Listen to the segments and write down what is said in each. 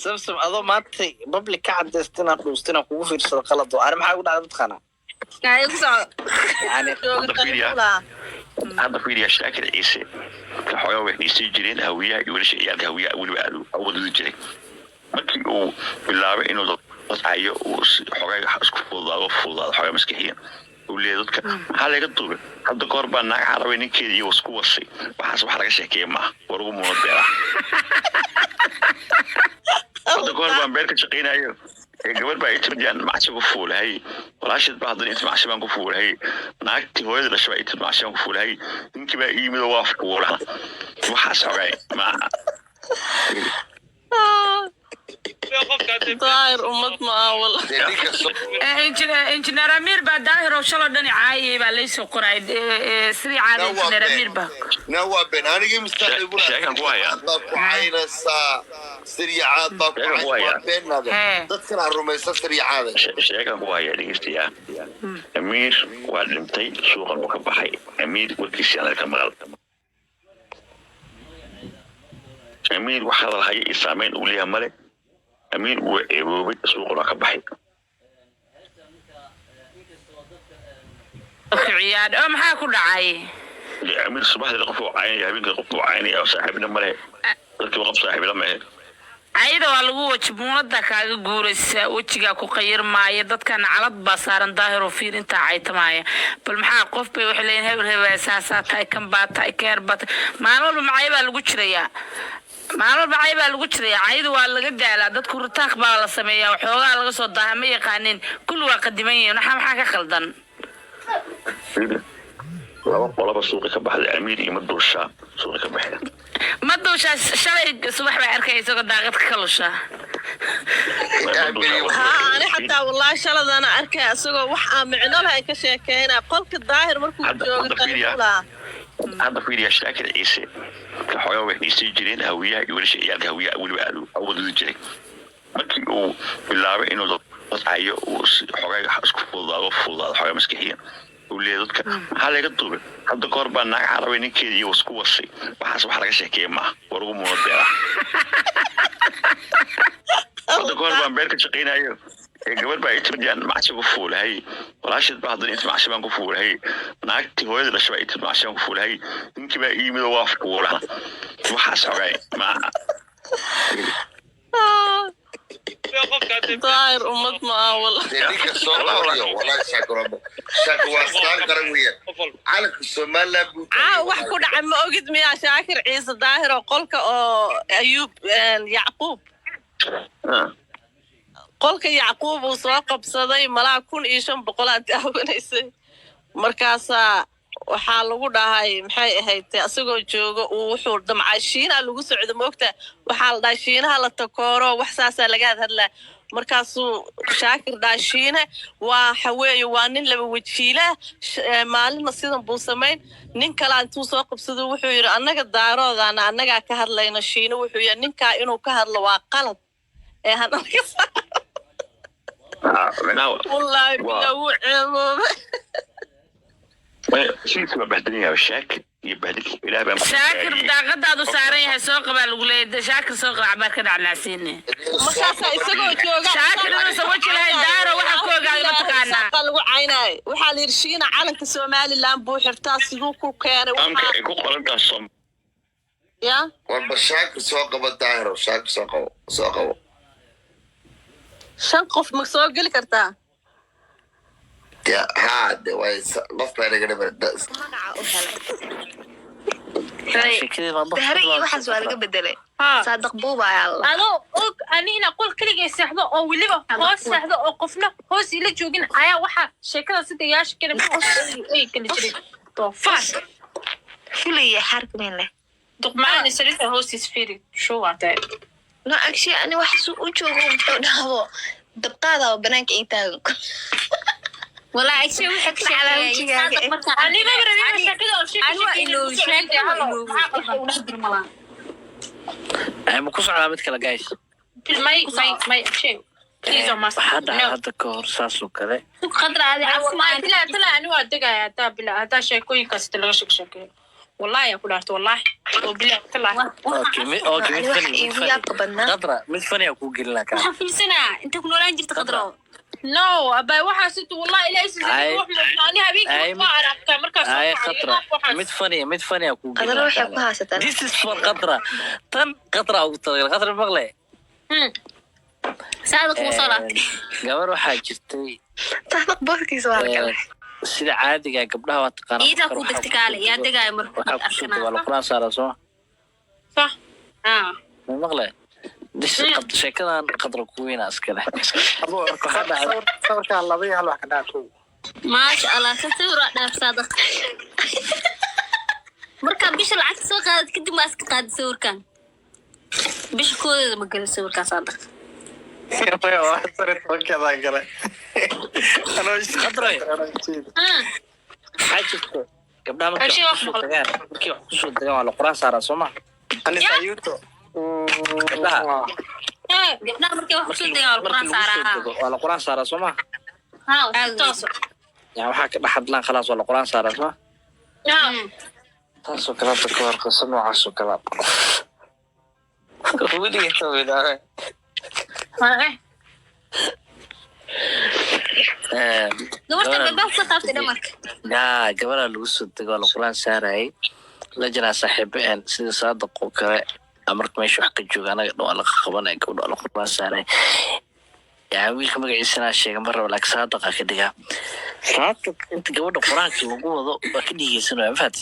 Samsam, adoo maanta public ka cadaysta inaad dhuusta, inaan kugu fiirsado qalad oo ani maxaa ugu dhacda, mataqaanaa? Ay, ku soco. Yani Hadda fiiriya, hadda fiiriya, Shaakir Ciise ka xoogaa waxay sii jireen Hawiyaha iyo wiilasha ciyaalka Hawiyaha, weliba aad u awoodi jiray. Markii uu bilaabay inuu dadcayo, uu xoogaa isku fududaado xoogaa maskaxiyan uu leeyahay, dadka maxaa laga duubay? Hadda kahor baa naag carabay ninkeeda iyo isku wasay. Waxaas wax laga sheekeeya maaha, war ugu muuna beeraha. Hadda kahor baan beer ka shaqaynayo ee gabar baa itimid, yaan macsi ku fuulahay. Walaasheed baa haddana inti macsi baan ku fuulahay. Naagtii hooyada dhashay baa itimid, macsi baan ku fuulahay. Ninkii baa ii yimid oo waa fuula. Waxaas xogay maaha. Daahir ummad ma aha wal. Dee ninka soo Injineer Amiir baa, Daahir oo shaloo dhani caayay baa laysoo qoray. Sidii caada Na waa Injineer been. Amiir baa. Na waa been. Anigii mustaqbal Sheegan ku hayaa. baa ku caynaysaa, siryacaad baa ku Sheegan ku cayn. hayaa. Waa beenaade. Hee. Dadkan ha rumaysan siryacaade. Sheegan ku haya, dhegeystayaa. Amiir waa dhintay, suuqan uu ka baxay. Amiir warkiisii aan ka maqal. Amiir wax hadal haya iyo saameyn uu leeyahay male. Amiir wuu ceeboobay, suuqan waa ka baxay. Kiciyaan oo maxaa ku dhacay? Dee Amiir subaxdii qof uu caynaya, habeenkii qof uu caynaya, oo saaxiibna male. Dadkiiba qof saaxiibla ma ahe. Cayda waa lagu waji muunada kaaga guuraysa, wejigaa ku qayirmaaya. Dadkana calad baa saaran, Daahir oo fiirintaa caytamaaya. Bal maxaa qof bay waxay leeyihin, hebel hebel saasaa tahay, kan baa tahay, keer baa tahay. Maalin walba macay baa lagu jirayaa, maalin walba cay baa lagu jirayaa. Cayda waa laga daalaa dadku, rutaaq baa la sameeyaa, waxoogaa laga soo daaha. Ma yaqaanin, kulli waa qadiman yihiin. Maxaa ka khaldan? Laba qolaba suuqi ka baxday, Amiir iyo Maduushaa suuqi ka baxeen. Ma duushaa? Shalay subax baa arkaya isagoo daaqad ka lushaa. Haa, ani xataa wallaahi shaladana arkaya isagoo wax aan micno lahayn ka sheekeynaya qolka Daahir markuu joogo. Hadda fiiriya. Qalifulaa. Hadda fiiriya, Shaakir Ciise ka xoogaa waxay sii jireen Hawiyaha iyo wiilasha ciyaalka Hawiyaha, weliba aad u awoodi jiray. Markii uu bilaabay inuu dadcayo, uu xoogaa isku fududaado xoogaa maskaxiyan uu leeyahay, dadka maxaa laga duubay? Hadda kahor baa naag carabay ninkeeda iyo isku wasay. Waxaas wax laga sheekeeya maaha, war ugu muuna beeraha. Hadda kahor baan beer ka shaqaynayo ee gabar baa itimid, yaan macsi ku fuulahay. Walaasheed baa haddana inti macsi baan ku fuulahay. Naagtii hooyada dhashay baa itimid, macsi baan ku fuulahay. Ninkii baa ii yimid oo waa fuula. Waxaas xogay maaha. Daahir ummad ma aha wal. Dee ninka soo qoriyo, wallahi Shaakir Shaakir waa astaan qaran weeyaan, calanka Somaliland buu Caaw wax ku dhacay ma ogid miyaa, Shaakir Ciise, Daahir oo qolka oo Ayuub Yacquub, qolka Yacquub uu soo qabsaday malaa 1500aad daawanaysay. Markaasaa waxaa lagu dhahay, maxay ahayd, isagoo jooga uu wuxuu damcay Shiinaha lagu socdo, moogta waxaa la dhahay Shiinaha la takooro, wax saasaa laga hadhadlaa. Markaasuu Shaakir dhahay, Shiine waa xaweeye, waa nin laba wajiilah, maalinna sidan buu samayn. Nin kale intuu soo qabsado wuxuu yidhi, annaga Daaroodaana annagaa ka hadlayna. Shiine wuxuu yidhi, ninkaa inuu ka hadlo waa qalad ee hanaga saaro. Micnaha Wallaahi bilaa wuu ceeboobay. Sidiisa waa bahdilan yahay Shaakir iyo bahdilka Ilaah baan ku Shaakir gaariyey. Daaqadaadu saaran yahay, soo qabaa lagu leeyahay. Shaakir soo qaba, cabaar ka dhacnaasiine. Markaasaa isagoo jooga Shaakir inuusan weji lahayn, Daaro, waxaa ku ogaaday mataqaanaa? Saaqa lagu caynaayo. Waxaa la yidhi, Shiina calanka Somaliland buu xirtaa, siduu ku keenay? Amka waxaa ay ku qorantaa Som ya. Warba Shaakir soo qabo, Daahiro, Shaakir soo qabo, soo qabo. Shan qof ma soo geli kartaa? De haa, de way qof baa naga dhiman. Magaca u helay. Sheekadeeda waa Dahre iyo waxaas waa laga bedelay. Saadiq Buuba ayaa la Adoo og ani inaa qol keligay seexdo oo weliba hoos seexdo oo qofna hoos ila joogin ayaa waxaa sheekada sida yaasha kale ay kala jiray, doofaar. Fulaya xaarka weyn leh. Duqmaana sariirta hoostiis fiiri shuwaatee. No, actually ani wax su u joogo muxuu dhahdo dabqaada oo banaanka ii taagan. Walaa actually waxa ka Macalaa sheekeeyay wejigaaga Saadiq eh. markaa aniga rabin sheekada oo sheeka Ani waa iloobay, sheekada waa iloobay. Waxa uu dhex dirmalaa. Ma ku socdaa mid kale, guys? May, may, may, shay please oo mas. Waxaa dhacay hadda ka hor saas oo kale. Khadra, adi Wallahi caafimaad. Bilaa bilaa, ani waa degaya hadaa bilaa hadaa sheekooyinkaas laga sheekeeyo. Wallahi yaa ku dhaartay, wallahi oo bilahi tallahi. Okay, okay, Ani mid waxa funny, mid iigu funny. yaabka badnaa. Qadra, mid funny aa kuu gelinaa kaa. Waxaan fiirsanaa inta ku noolaan jirta, Qadro. No, abay, waxaas intu wallahi ilaahay Ay. siisa ani habeenkii Ay. waa aragtaa markaas soo Ay, kacay, Khadra, waxaas. mid funny aa kuu Qadra gelinaa waxay ku kaale. haysataa. This is for Qadra. Tan Qadra ugu talagalay. Qadra, maqle. Saada kugu soo laabtay. Gabar waxaa jirtay Saadaq boorkiisa waa la galay. Sida caadiga gabdhaha waa taqaanaa. Iidaa marka ku waxaa degta kaale, yaa degaayo marka waxaa kusoo arkanaa. dego waa la Quraan saaraa, soo Sax. Ah. ma maqle? This sheekadan Qadra kuwiina iska leh. Marka waxaa dhacday Sawirkaa laba iyo hal wax ka dhaca, kow. Maasha Allah, ka sawir waa dhaaf, Saadaq. Markaa bisha lacagta soo qaadad kadib maa iska qaadi sawirkan. Bisha koodeeda ma gelin sawirkan, Saadaq. Sare tobankeedaa galay. Qadra, waxaa jirta gabdhaha markay Ashi, wax kusoo degaan, markay wax kusoo degaan waa la Quraan saaraa, soo ma? Anisa Yuto. Gabdhaha. Gabdhaha markay wax kusoo degaan waa la Markii Quraan lagu soo saaraa. dego waa la Quraan saaraa, soo ma? Haa, si toos. Yani waxaa ka dhex hadlaan khalaas waa la Quraan saaraa, soo ma? Taasoo kale hadda ka hor qiso noocaas oo kale weligay tawilaawe. Gabarta albaabka ka taabtay dhamarka. Yaa gabaraa lagu soo dego waa la Quraan saarayay, la jiraa saaxiibo een sida Saadaq oo kale aa. Marka meesha wax ka jooga anaga dhan waa laga qabanaya, gabdho waa la Quraan saaraya. Yaa wiilka magaciisana sheega ma rabo, laakiin Saadaqa ka dhigaa. Saadaq inta gabadha Qur-aanka lagu wado waa ka dhigeysanaya, ma fahat?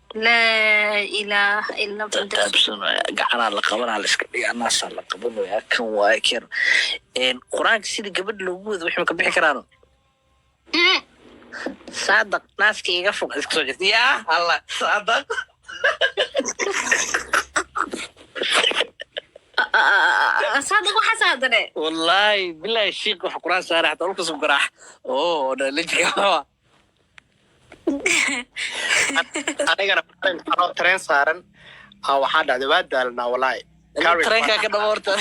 Laa ilaaha illa Allah. Taabsanaya, gacanaa la qabanaa, la iska dhigaa, naasaa la qabanaya, kan waaye ken Qur-aanka sida gabadha loogu wado wixii ma ka bixi karaano. Saadaq naaska iga fog iska soo jirta, yaa Allah, Saadaq. Saadaq waxaas haddane. Wallahi bilahi, shiik wax Qur-aan saara xataa dhulka soo garaax oo dhalijiga. Anigana anoo tareen saaran aa waxaa dhacday, waa daalanaa walaahi. Tareenkaa ka dhabo horta.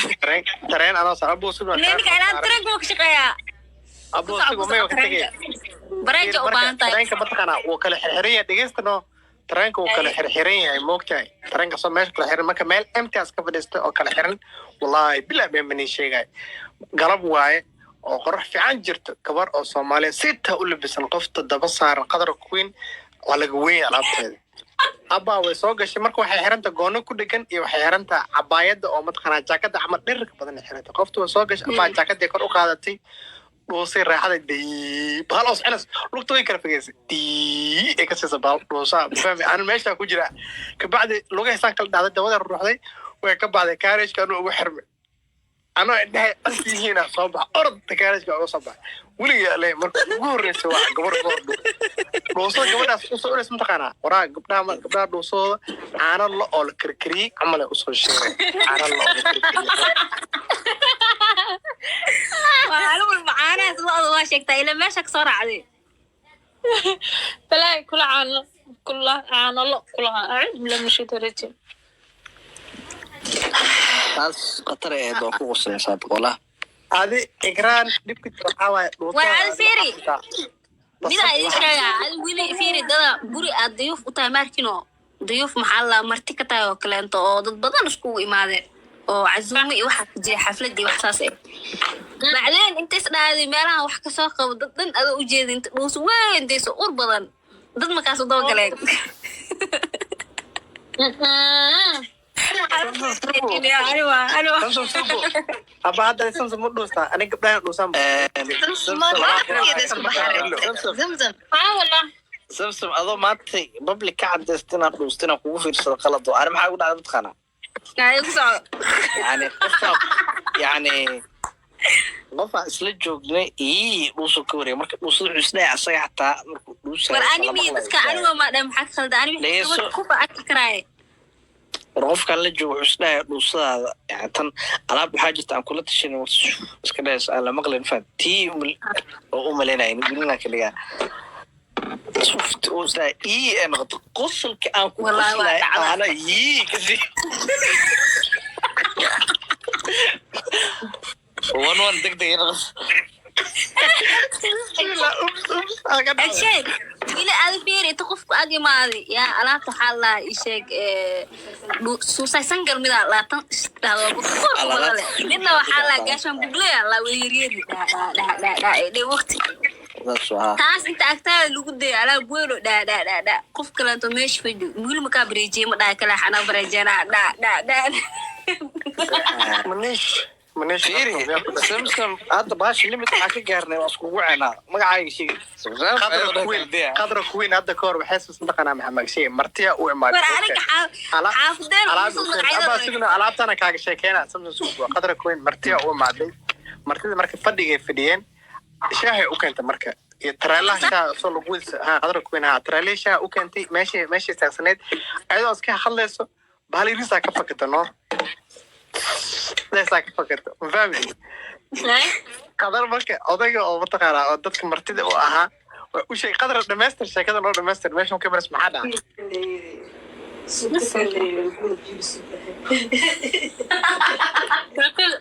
Tareen anoo saaran, abuu sidoo Ninka ilaa tareenka wuu ka shaqeeyaa. Abuu sigo may ka tegay. Bareeja u baahan tahay. Tareenka mataqaanaa wuu kala xirxiran yahay, dhegeystano, tareenka wuu kala xirxiran yahay, moogtahay? Tareenka soo meesha kala xiran, marka meel MTS ka fadhiistay oo kala xiran, wallahi bilaa been banii sheegay, galab waaye oo qorax fiican jirto, gabar oo Soomaaliya sitaa u labisan, qofta daba saaran Qadar Queen waa laga weyn alaabteeda abbaa way soo gashay. Marka waxay xiranta goono ku dhegan iyo waxay xirantaa cabaayadda oo mataqaanaa jaakada camal dhirirka badan ay xirantay. Qofta way soo gashay abbaa, jaakadii kor u qaadatay, dhuusay raaxada dii bahal oo soconays, lugta way kala fogeysay, dii ay ka siisa bahal dhuusaa fahmi aan meeshaa ku jira. Kabacdi lugahaysaan kala dhacday, dabada ruuxday, way ka baxday kaarejka, anuu ugu xirmay anoo indhahay as yihiina soo bax, orodta kaarejka uga soo baxay. Weligaa le marka ugu horreysay waa gabar gabar dhuusada gabadhaas usoo cunaysa mataqaanaa waraa gabdhaha, gabdhaha dhuusadooda caano lo oo la karkariyey camal ay usoo sheegay, caano lo oo la karkariyey. Waa macaanahaas lo'da waa sheegtaa ilaa meesha kasoo raacday. Balaahi kula caano kula caano lo kulaha, acuudu billahi min shaytaani rajiim. Taas khatar ay ahayd, waa ku qosleen Saadiq wallah. Adi Igraan, dhibka jira waxaa waaye War adi fiiri. Midaa idin sheegaa, adi weli fiiri, dada guri aad duyuuf u tahay maarkino, duyuuf maxaa la marti ka tahay oo kaleento oo dad badan iskugu imaadeen oo casuumo iyo waxaa ka jira xaflad iyo wax saas eh. Bacdeen inta is dhahday meelahan wax kasoo qabo, dad dhan adoo ujeeda inta dhuus weyn dayso ur badan, dad markaas u daba galeen. Aba hadda Samsam ma dhuustaa? Aniga gabdhahan dhuusaan. Zamzam. Haa wallah. Samsam, adoo maanta public ka cadaysta inaad dhuusto inaan kugu fiirsado qalad oo ani maxaa ugu dhacday mataqaanaa? Ay, ku soco. Yani qofaa, yani qofaa isla joognay ii dhuusuu ka wareegay, marka dhuusada wuxuu isleeyahay asaga xataa markuu dhuusayo War ani miyi dadka aniga ma dhan maxaa ka khalda ani Dhegeyso. kuba arki karaaye. War qofkaan la joogo wuxuu isleeyahay dhuusadaada, yani tan alaab waxaa jirta aan kula tashan iska dhahayso aan la maqlin faan tii oo u malaynaya wilinaa kaligaa suft oo isleeyahay ii ay noqoto qosolka aan ku Wallahi waa qoslay dhacda. Aana ii kasi one one deg deg noqoto. Agshay weli. Adi fiiri, inta qofku ag imaaday yaa alaabta waxaa la ii sheeg suusaysan gal midaa laatan dhahdo leh, midna waxaa la gaashaan bugleya la wada yaryari dhaa dhaa dhaa dhaa dhaa ee dhe waqti Saas waa. Taas inta agtaada lagu dayo alaab weyn oo dhaa dhaa dhaa dhaa, qof kaleeto meesha fadhiyo weli makaa bareejiyey, ma dhaha kale xanaa bareejeenaa dhaa dhaa dhaa. Manish, Manish. Fiiri Samsam, hadda baasha limit waxaa ka gaarnay waa iskugu cenaa magacaaga sheegi. Qadra Queen, Qadra Queen, hadda ka hor waxay soo dhaqanaa maxaa magsiye martiya u imaaday. War aniga xaafadeen Alaab ugu u keentay. Abaa magacyada. Signa alaabtana kaaga sheekeynaa Samsam suuq waa. Qadra Queen martiya u imaaday. Martida marka fadhigay fadhiyeen, shaahay u keentay marka iyo tareelaha shaaha soo lagu wilsa ha. Qadra Queen ha tareelihii shaaha u keentay, meeshii istaagsaneyd ayadoo iska hadlayso, bahal yariisaa ka fakata, no leesaa ka fakata, ma fahmi? Qadar marka odayga oo mataqaanaa oo dadka martida u ahaa waa u sheeg. Qadar, dhamaystir sheekada, noo dhamaystir meeshan ka maras, maxaa dhaca? Sheekada